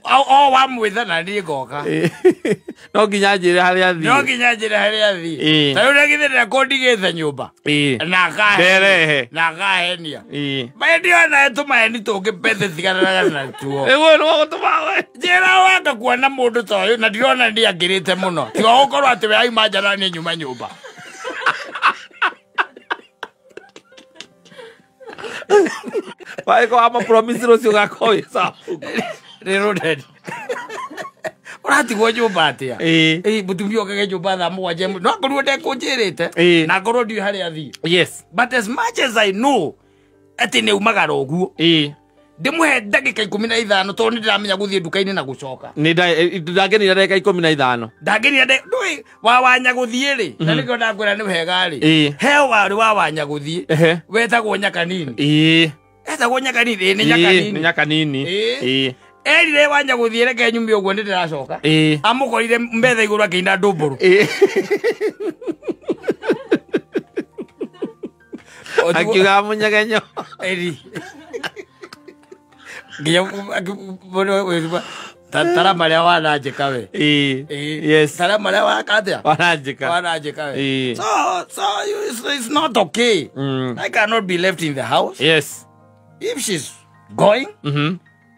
O wamwĩtha na niĩ ngoka. No nginya njĩre harĩa athiĩ. No nginya njĩre harĩa athiĩ. Ta rĩu na githĩ ndekũndigĩte nyũmba. Na akahenia. Maĩ tũmaheni tũngĩ bethe tigananaga natuo. Ĩguo nĩ gũtũma we. Njĩra wanga kuona mũndũ ta ũyũ na ndirona nĩ angĩrĩte mũno. Tiga gũkorwo atĩ we auma nja na niĩ nyuma nyũmba. Waiko ama promise rũciũ gakorwo wĩ sawa. Reloaded. Ũratigwo nyũmba atĩa? Mũtumia okage nyũmba thaa mũgwanja no akorwo ndekũnjĩrĩte na akorwo ndiũĩ harĩa athiĩ. Yes. But as much as I know atĩ nĩ umagara ũguo. Ndĩmũhe ndagĩka 15 tondũ nĩ ndĩramenya gũthiĩ nduka-inĩ na gũcoka. Nĩ ndangĩnina ndagĩka 15. Ndangĩnina ndũĩ wa wanya gũthiĩ rĩ, na nĩkĩo ndakwĩra nĩ wega rĩ. He warĩ wa wanya gũthiĩ wetagwo Nyakanini. Etagwo Nyakanini, nĩ Nyakanini. Nĩ Nyakanini. Erire wanya gũthiĩ reke nyume ũguo nĩ ndĩracoka. Amũkorire metha igũrũ akĩina ndũmbũrũ. Akiuga mũnyegenyo. Eri. Nginya Tara maria wananjika we. Yes. Tara maria wakathia. Wananjika. Wananjika we. So it's not okay. I cannot be left in the house. Yes. If she's going.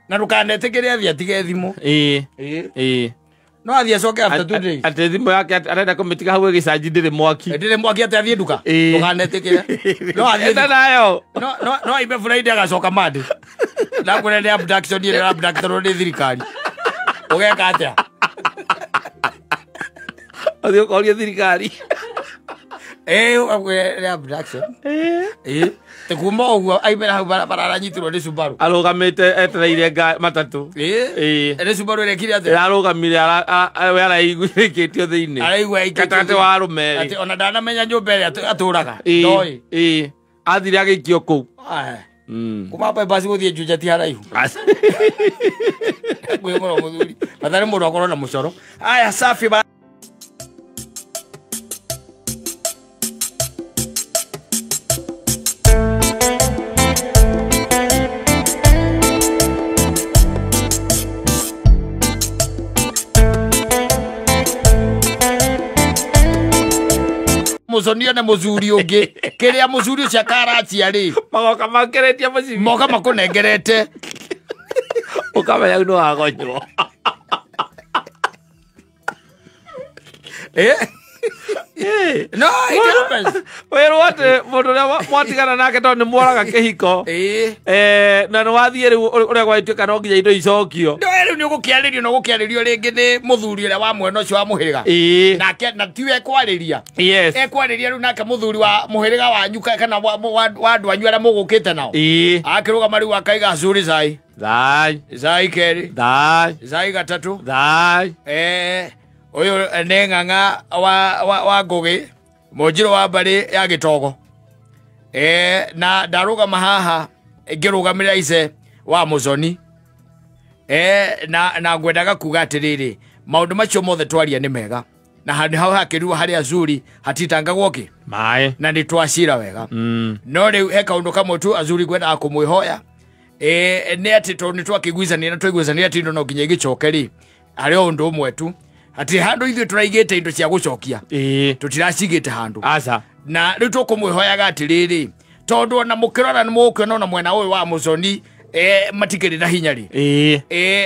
Na ndukanetikire athie atige thimu. No athie acoke after 2 days. Ate thimu yake arenda kumitiga hau gicanji ndiri mwaki. Ndiri mwaki ate athie nduka. Ndukanetikire. No athie nayo. No aime Friday agacoka Monday. Na kure ni abduction ile abduction ni thirikari. Ugeka atia? Athie ukoria thirikari. Ni abduction. Te kuma uguo aimera hau barabara aranyitirwo ni Subaru. Arugamite etereire matatu. Ni Subaru irekire atia? Arugamire we araiguithĩkĩtio thĩinĩ. Araigua aikĩtio gatagatĩ wa arũme. Ati ona ndanamenya nyũmba ĩrĩa atũraga. Ndoĩ. Athire agĩikio kũu. Kuma bypass guthie Juja ti haraihu. Ngwe muno muthuri. Bathare mundu akorwo na mucoro. Aya safi ba. Muconio na muthuri ungi kiria muthuri ucio akaratia ri magoka makeretie mucibi moka makunengerete ukamenya no agonywo. No, it happens. Werwo ati mundu uria mwatigana nake tondu ni mworaga kihiko. Na ni wathie riu uria gwatuika no nginya indo icokio. No riu ni ugukiaririo no gukiaririo ringi ni muthuri uria wa mwena ucio wa muhiriga. Nake na tiwe ekwariria. Yes. Ekwariria riu nake muthuri wa muhiriga wanyu kana wa andu anyu aria mugukite nao. Akirugama riu akaiga zuri zai. Thai. Zai keri. Thai. Zai gatatu. Thai. Uyu ni ng'ang'a wa Ngugi munjiro wa mbari ya Gitogo. Na ndarugama haha ngirugamirira ice wa Muconi. Na ngwendaga kuga atiriri maundu macio mothe twaria ni mega na handu hau hakirua haria Azuri hatitangagwo ki mai na ni twacira wega. No riu he kaundu kamwe tu Azuri ngwendaga kumwihoya ni ati tondu ni twakiguicania na twaiguicania ati indo no nginya igicoke ri hari o undu umwe tu ati handu ithuĩ tũraigĩte indo cia gũcokia tũtiracigĩte handũ. Aca. Na rĩu tũkũmwĩhoyaga atĩrĩrĩ tondũ ona mũkĩrora nĩ mũgũkĩona ona mwena ũyũ wa Muconi matikĩrĩ na hinya rĩ.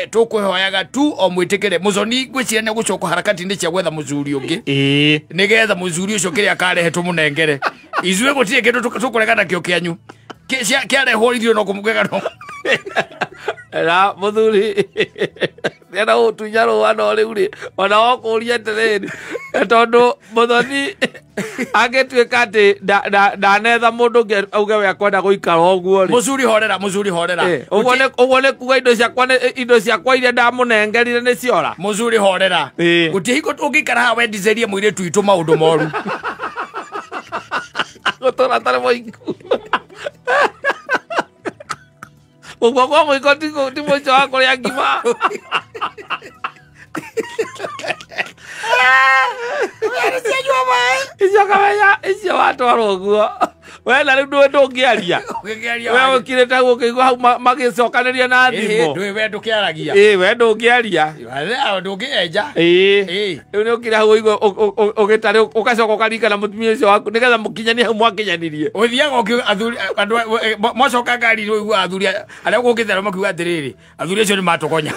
Tũkwĩhoyaga tu o mwĩtĩkĩre Muconi ngwĩciria nĩ gũcoka harakati-inĩ cia gwetha mũthuri ũngĩ nĩgetha mũthuri ũcio kĩrĩa akarehe tũmũnengere. Ithuĩ gũtirĩ kĩndũ tũkũrega nakĩo kĩanyu kĩarehwo ithuĩ no kũmũgega no na muthuri ena utunya rũa no rĩu rĩ ona wokuria atĩrĩrĩ tondũ Muthoni angĩtuĩka atĩ ndanetha mũndũ ũngĩ auge we akwenda gũikara ũguo rĩ. Mũthuri horera, mũthuri horera. Ũguo nĩ kuga indo ciakwa iria ndamũnengerire nĩ ciora. Mũthuri horera. Gũtirĩ hingo ũngĩikara haha wendicerie mũirĩtu witũ maũndũ moru. Gũtũra tarĩ mũiku. Ũguo kwa mũiko ti mũico wa kũrĩa ngima. Icio kamenya icio watwarwo ũguo we na rĩu ndũĩ ndũngĩaria we ũkirĩte hau ũkĩigua hau magĩcokanĩria na thimũ ndũĩ we ndũkĩaragia we ndũngĩaria ndũngĩenja rĩu nĩ ũkire hau ũigua ũgĩtarĩ ũgacoka ũkaririkana mũtumia ũcio waku nĩgetha mũkinyanie hau mwakinyanirie ũthiaga athuri andũ mocoka ngari ũigua athuri arĩa gũkĩte arĩa makiuga atĩrĩrĩ athuri acio nĩ matũgonya.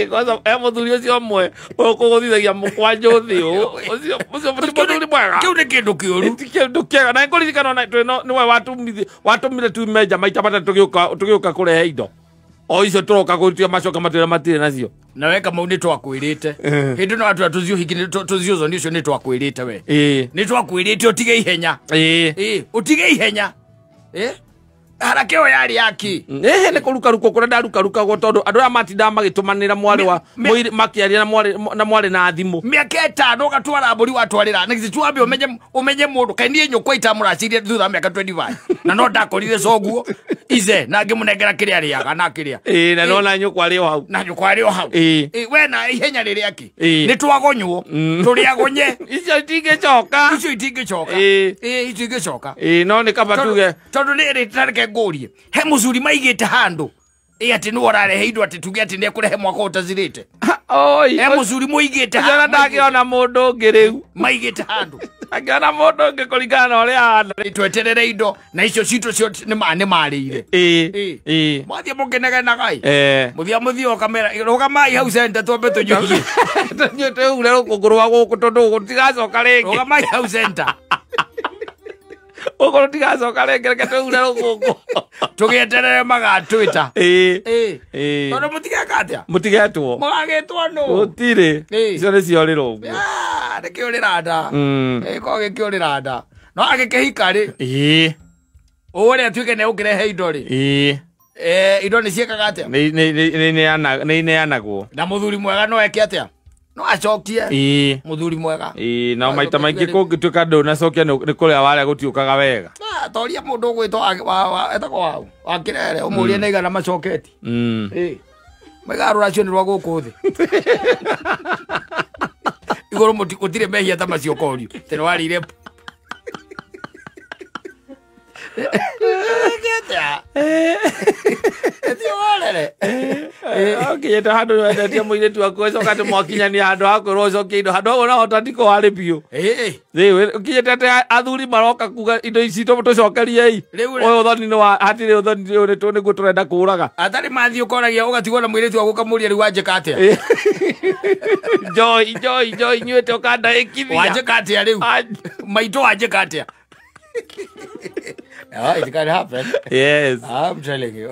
Kwanza muthuri ucio mwe ukuguthithagia mukwanjũ thĩ ucio ti muthuri mwega kiu ni kindu kiuru ti kindu kiega na ngũririkana ona niwe watumire tume nja maita matatũ tũgĩũka kũrehe indo o icio tũroka gũtia macoka matwĩra matirĩ nacio na we Kamau nĩ twakwĩrĩte hĩndĩ no atwĩra tũthiĩ ũhiki tũthiĩ ũthoni ũcio nĩ twakwĩrĩte we nĩ twakwĩrĩte ũtige ihenya ũtige ihenya haraka ĩyo yarĩ yaki nĩ kũrukarukwo kũrĩa ndarukarukagwo tondũ andũ aya matindaga magĩtũmanĩra mwarĩ wa makĩaria na mwarĩ na thimũ mĩaka ĩtano ũgatwara mbũri watwarĩra na githĩ ti wambe ũmenye mũndũ kaĩ niĩ nyũkwa itamũracirie thutha wa mĩaka 25 na no ndakorire coguo ize na ngĩmũnengera kĩrĩa arĩaga na kĩrĩa na nona nyũkwa arĩ o hau na nyũkwa arĩ o hau we na ihenya rĩrĩa kĩ nĩ twagonywo tũrĩ agonye icio itingĩcoka icio itingĩcoka itingĩcoka no nĩ kaba tuge tondũ nĩ reke ngũrie he mũcuri maigĩte handũ Ĩ atĩ nĩwe ũrarehe indo atĩ tuge atĩ nĩekũrehe mwaka ũtacirĩte. Oi. E mũcuri mũigĩte ha. Ndangĩona mũndũ ũngĩ rĩu. Maigĩte handũ. Ndangĩona mũndũ ũngĩ kũringana na ũrĩa ahana. Tweterere indo na icio citũ cio nĩ marĩire. Ĩ. Mwathiĩ mũkĩnegenaga ĩ. Mũthia mũthia ũkamera rũgamai hau center twambe tũnyuie. Tũnyue twĩhure rũkũngũ rwa gũkũ tondũ gũtigacoka rĩngĩ. Rũgamai hau center. Ũguo rũtigacoka rĩngĩ reke twĩhure rũkũngũ. Tũgĩeterere magatwĩta. Ĩ. Tondũ mũtigeka atĩa? Mũtigetwo. Mũgagĩtwo nũ? Gũtirĩ. Icio nĩcio ũrĩra ũguo. Nĩkĩũrĩra nda. Gĩkoragwo gĩkĩũrĩra nda. No agĩkĩhika rĩ. Ĩ. Ũrĩa atuĩke nĩegũkĩrehe indo rĩ. Ĩ. Indo nĩ ciĩkaga atĩa? Nĩ ineanagwo. Na mũthuri mwega no eke atĩa? No acokie. Ĩ. Mũthuri mwega. Ĩ, na maita maingĩ kũngĩtuĩka ndũnacokia nĩ kũrĩa warĩa gũtiũkaga wega. Toria mũndũ ũgwĩtwo etagwo waũ wa Kĩrere ũmũrie nĩ igana macoketi. Ĩ. Maigaga rũracio nĩ rwa gũkũ thĩ. Igũrũ gũtirĩ mehia ta macio ũkorio. Atĩ nĩwarĩire. Ũkinyĩte handũ wendetie mũirĩtu waku ũcoka atĩ mwakinyania handũ ha kwĩrwo ũcokie indo handũ hau no hota ndiko warĩ biũ. Ũkinyĩte atĩ athuri maroka kuga indo ici tũcokeriei. Ũyũ ũthoni nĩ wa hatirĩ ũthoni ũyũ nĩguo tũrenda kũũraga. Atarĩ mathiĩ ũkoragia ũgatigwo na mũirĩtu waku ũkamũria rĩu wanjĩka atĩa. Njoi njoi njoi nyuĩte ũkandaĩkithia. Wanjĩka atĩa rĩu? Maitũ wanjĩka atĩa? It can happen. Yes. I'm telling you.